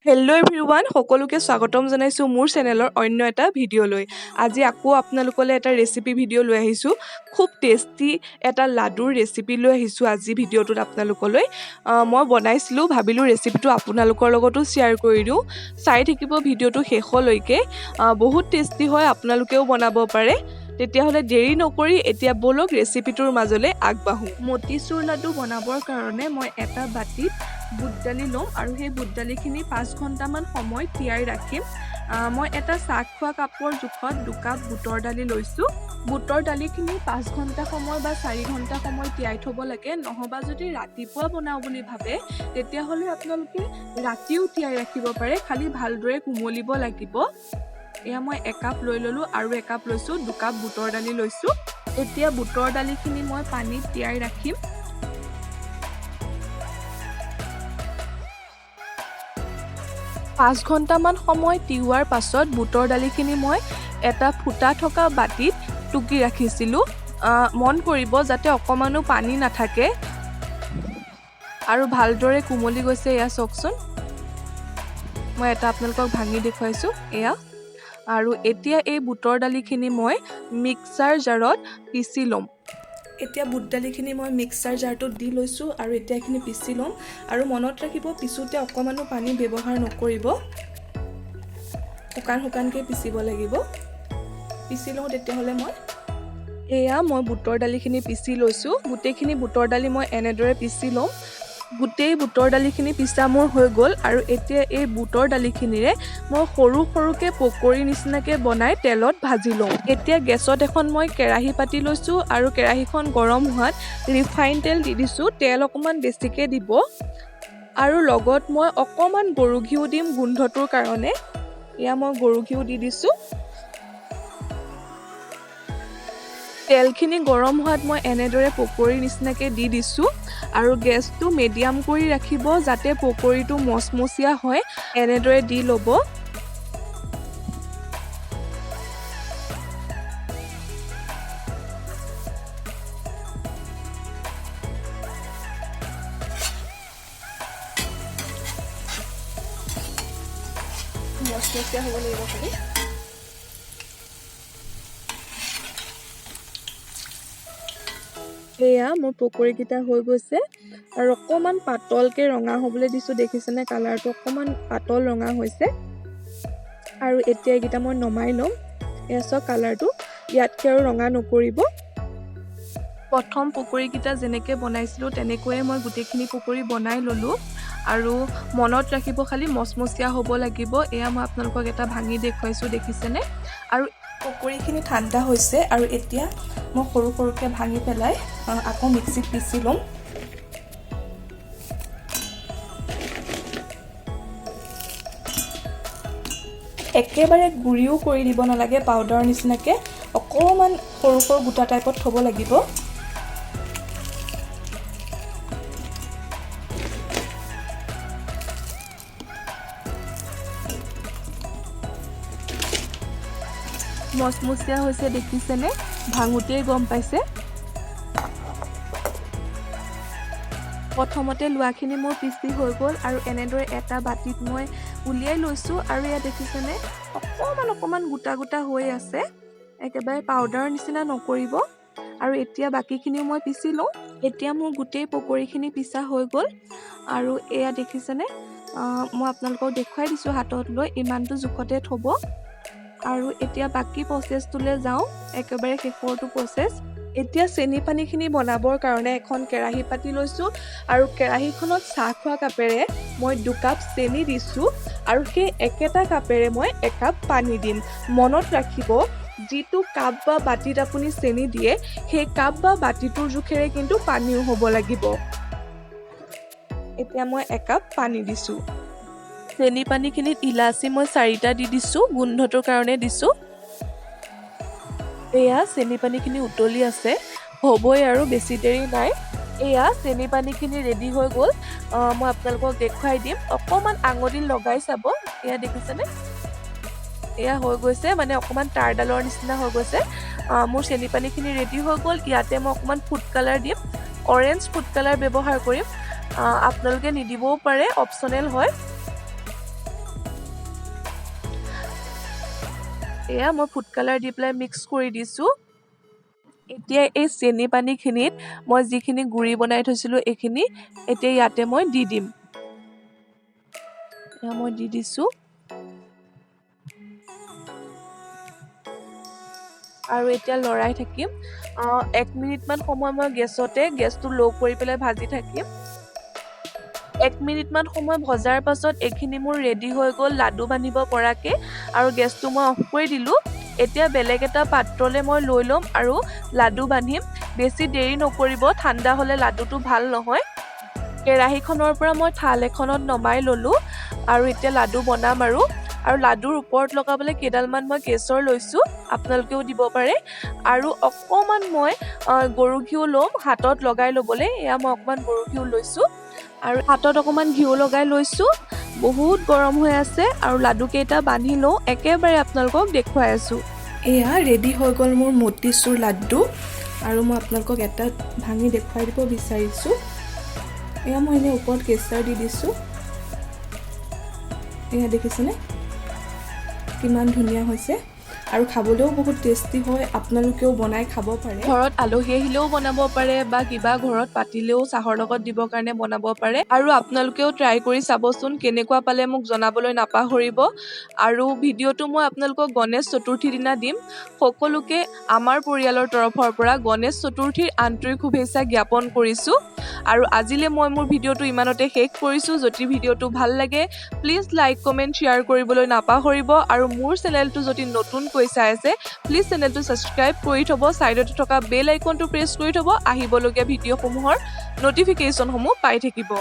Hello' everyone, সকলোকে স্বাগতম জনাইছোঁ মোৰ চেনেলৰ অন্য এটা ভিডিঅ'লৈ। আজি আকৌ আপোনালোকলৈ এটা ৰেচিপি ভিডিঅ' লৈ আহিছোঁ। খুব টেষ্টি এটা লাডুৰ ৰেচিপি লৈ আহিছোঁ আজি ভিডিঅ'টোত আপোনালোকলৈ। মই বনাইছিলোঁ, ভাবিলোঁ ৰেচিপিটো আপোনালোকৰ লগতো শ্বেয়াৰ কৰি দিওঁ। চাই থাকিব ভিডিঅ'টো শেষলৈকে। বহুত টেষ্টি হয়, আপোনালোকেও বনাব পাৰে। তেতিয়াহ'লে দেৰি নকৰি এতিয়া ব'লক, ৰেচিপিটোৰ মাজলৈ আগবাঢ়োঁ। মতিচুৰ লাডু বনাবৰ কাৰণে মই এটা বাতিত বুট দালি ল'ম আৰু সেই বুট দালিখিনি 5 ঘণ্টামান সময় তিয়াই ৰাখিম। মই এটা চাহ খোৱা কাপৰ জোখত 2 কাপ বুটৰ দালি লৈছোঁ। বুটৰ দালিখিনি 5 ঘণ্টা সময় বা 4 ঘণ্টা সময় তিয়াই থ'ব লাগে। নহ'বা যদি ৰাতিপুৱা বনাওঁ বুলি ভাবে, তেতিয়াহ'লে আপোনালোকে ৰাতিও তিয়াই ৰাখিব পাৰে, খালি ভালদৰে কোমলিব লাগিব। এয়া মই একাপ লৈ ল'লোঁ আৰু একাপ লৈছোঁ, 2 কাপ বুটৰ দালি লৈছোঁ। এতিয়া বুটৰ দালিখিনি মই পানীত তিয়াই ৰাখিম। 5 ঘণ্টামান সময় তিওৱাৰ পাছত বুটৰ দালিখিনি মই এটা ফুটা থকা বাতিত টুকি ৰাখিছিলোঁ। মন কৰিব যাতে অকণমানো পানী নাথাকে। আৰু ভালদৰে কোমলি গৈছে, এয়া চাওকচোন। মই এটা আপোনালোকক ভাঙি দেখুৱাইছোঁ, এয়া। আৰু এতিয়া এই বুটৰ দালিখিনি মই মিক্সাৰ জাৰত পিচি ল'ম। এতিয়া বুট দালিখিনি মই মিক্সাৰ জাৰটোত দি লৈছোঁ আৰু এতিয়া এইখিনি পিচি ল'ম। আৰু মনত ৰাখিব, পিছোঁতে অকণমানো পানী ব্যৱহাৰ নকৰিব। শুকান শুকানকৈ পিচিব লাগিব। পিচি লওঁ তেতিয়াহ'লে মই। এয়া মই বুটৰ দালিখিনি পিচি লৈছোঁ। গোটেইখিনি বুটৰ দালি মই এনেদৰে পিচি ল'ম। গোটেই বুটৰ দালিখিনি পিচা মোৰ হৈ গ'ল। আৰু এতিয়া এই বুটৰ দালিখিনিৰে মই সৰু সৰুকৈ পকৰী নিচিনাকৈ বনাই তেলত ভাজি লওঁ। এতিয়া গেছত এখন মই কেৰাহী পাতি লৈছোঁ আৰু কেৰাহীখন গৰম হোৱাত ৰিফাইন তেল দি দিছোঁ। তেল অকণমান বেছিকৈ দিব। আৰু লগত মই অকণমান গৰু ঘিউ দিম গোন্ধটোৰ কাৰণে। এয়া মই গৰু ঘিউ দি দিছোঁ। তেলখিনি গৰম হোৱাত মই এনেদৰে পকৰীৰ নিচিনাকৈ দি দিছোঁ। আৰু গেছটো মিডিয়াম কৰি ৰাখিব, যাতে পকৰীটো মচমচীয়া হয়। এনেদৰে দি ল'ব। মচমচীয়া হ'ব লাগিব খালি। এয়া মোৰ পকৰীকেইটা হৈ গৈছে আৰু অকণমান পাতলকৈ ৰঙা হ'বলৈ দিছোঁ। দেখিছেনে, কালাৰটো অকণমান পাতল ৰঙা হৈছে। আৰু এতিয়া এইকেইটা মই নমাই ল'ম। এয়া চাওক কালাৰটো, ইয়াতকৈ আৰু ৰঙা নকৰিব। প্ৰথম পকৰীকেইটা যেনেকৈ বনাইছিলোঁ, তেনেকৈয়ে মই গোটেইখিনি পকৰী বনাই ল'লোঁ। আৰু মনত ৰাখিব খালি, মচমচীয়া হ'ব লাগিব। এয়া মই আপোনালোকক এটা ভাঙি দেখুৱাইছোঁ, দেখিছেনে? আৰু পকৰীখিনি ঠাণ্ডা হৈছে আৰু এতিয়া মই সৰু সৰুকৈ ভাঙি পেলাই আকৌ মিক্সিত পিচি ল'ম। একেবাৰে গুড়িও কৰি দিব নালাগে পাউডাৰৰ নিচিনাকৈ, অকণমান সৰু সৰু গোটা টাইপত থ'ব লাগিব। মচমচীয়া হৈছে, দেখিছেনে? ভাঙোতেই গম পাইছে। প্ৰথমতে লোৱাখিনি মোৰ পিচি হৈ গ'ল আৰু এনেদৰে এটা বাতিত মই উলিয়াই লৈছোঁ। আৰু ইয়াত দেখিছেনে, অকণমান অকণমান গোটা গোটা হৈ আছে। একেবাৰে পাউডাৰৰ নিচিনা নকৰিব। আৰু এতিয়া বাকীখিনিও মই পিচি লওঁ। এতিয়া মোৰ গোটেই পকৰীখিনি পিচা হৈ গ'ল। আৰু এয়া দেখিছেনে, মই আপোনালোকক দেখুৱাই দিছোঁ হাতত লৈ, ইমানটো জোখতে থ'ব। আৰু এতিয়া বাকী প্ৰচেছটোলৈ যাওঁ, একেবাৰে শেষৰটো প্ৰচেছ। এতিয়া চেনি পানীখিনি বনাবৰ কাৰণে এখন কেৰাহী পাতি লৈছোঁ আৰু কেৰাহীখনত চাহ খোৱা কাপেৰে মই 2 কাপ চেনি দিছোঁ আৰু সেই একেটা কাপেৰে মই একাপ পানী দিম। মনত ৰাখিব, যিটো কাপ বা বাতিত আপুনি চেনি দিয়ে, সেই কাপ বা বাতিটোৰ জোখেৰে কিন্তু পানীও হ'ব লাগিব। এতিয়া মই একাপ পানী দিছোঁ। চেনি পানীখিনিত ইলাচি মই চাৰিটা দি দিছোঁ, গোন্ধটোৰ কাৰণে দিছোঁ। এয়া চেনি পানীখিনি উতলি আছে, হ'বই আৰু বেছি দেৰি নাই। এয়া চেনি পানীখিনি ৰেডি হৈ গ'ল। মই আপোনালোকক দেখুৱাই দিম। অকণমান আঙুলিত লগাই চাব। এয়া দেখিছেনে, এয়া হৈ গৈছে, মানে অকণমান তাঁৰডালৰ নিচিনা হৈ গৈছে। মোৰ চেনি পানীখিনি ৰেডি হৈ গ'ল। ইয়াতে মই অকণমান ফুড কালাৰ দিম। অৰেঞ্জ ফুড কালাৰ ব্যৱহাৰ কৰিম। আপোনালোকে নিদিবও পাৰে, অপশ্যনেল হয়। এয়া মই ফুড কালাৰ দি পেলাই মিক্স কৰি দিছোঁ। এতিয়া এই চেনি পানীখিনিত মই যিখিনি গুড়ি বনাই থৈছিলোঁ, এইখিনি এতিয়া ইয়াতে মই দি দিম। এয়া মই দি দিছোঁ আৰু এতিয়া লৰাই থাকিম। 1 মিনিটমান সময় মই গেছতে গেছটো ল' কৰি পেলাই ভাজি থাকিম। 1 মিনিটমান সময় ভজাৰ পাছত এইখিনি মোৰ ৰেডি হৈ গ'ল লাডু বান্ধিব পৰাকৈ আৰু গেছটো মই অফ কৰি দিলোঁ। এতিয়া বেলেগ এটা পাত্ৰলৈ মই লৈ ল'ম আৰু লাডু বান্ধিম। বেছি দেৰি নকৰিব, ঠাণ্ডা হ'লে লাডুটো ভাল নহয়। কেৰাহীখনৰ পৰা মই থাল এখনত নমাই ল'লোঁ আৰু এতিয়া লাডু বনাম। আৰু আৰু লাডুৰ ওপৰত লগাবলৈ কেইডালমান মই কেশৰ লৈছোঁ, আপোনালোকেও দিব পাৰে। আৰু অকণমান মই গৰু ঘিউ ল'ম হাতত লগাই ল'বলৈ। এয়া মই অকণমান গৰু ঘিউ লৈছোঁ আৰু হাতত অকণমান ঘিউ লগাই লৈছোঁ। বহুত গৰম হৈ আছে আৰু লাডুকেইটা বান্ধি লওঁ, একেবাৰে আপোনালোকক দেখুৱাই আছোঁ। এয়া ৰেডি হৈ গ'ল মোৰ মতিচুৰ লাড্ডু আৰু মই আপোনালোকক এটা ভাঙি দেখুৱাই দিব বিচাৰিছোঁ। এয়া মই এনেই ওপৰত কেশৰ দি দিছোঁ। এয়া দেখিছেনে, কিমান ধুনীয়া হৈছে আৰু খাবলৈও বহুত টেষ্টি হয়। আপোনালোকেও বনাই খাব পাৰে। ঘৰত আলহী আহিলেও বনাব পাৰে বা কিবা ঘৰত পাতিলেও চাহৰ লগত দিবৰ কাৰণে বনাব পাৰে। আৰু আপোনালোকেও ট্ৰাই কৰি চাবচোন, কেনেকুৱা পালে মোক জনাবলৈ নাপাহৰিব। আৰু ভিডিঅ'টো মই আপোনালোকক গণেশ চতুৰ্থীৰ দিনা দিম। সকলোকে আমাৰ পৰিয়ালৰ তৰফৰ পৰা গণেশ চতুৰ্থীৰ আন্তৰিক শুভেচ্ছা জ্ঞাপন কৰিছোঁ। আৰু আজিলৈ মই মোৰ ভিডিঅ'টো ইমানতে শেষ কৰিছোঁ। যদি ভিডিঅ'টো ভাল লাগে, প্লিজ লাইক, কমেণ্ট, শ্বেয়াৰ কৰিবলৈ নাপাহৰিব। আৰু মোৰ চেনেলটো যদি নতুনকৈ চাই আছে, প্লিজ চেনেলটো ছাবস্ক্ৰাইব কৰি থ'ব, ছাইডতে থকা বেল আইকনটো প্ৰেছ কৰি থ'ব, আহিবলগীয়া ভিডিঅ'সমূহৰ ন'টিফিকেশ্যনসমূহ পাই থাকিব।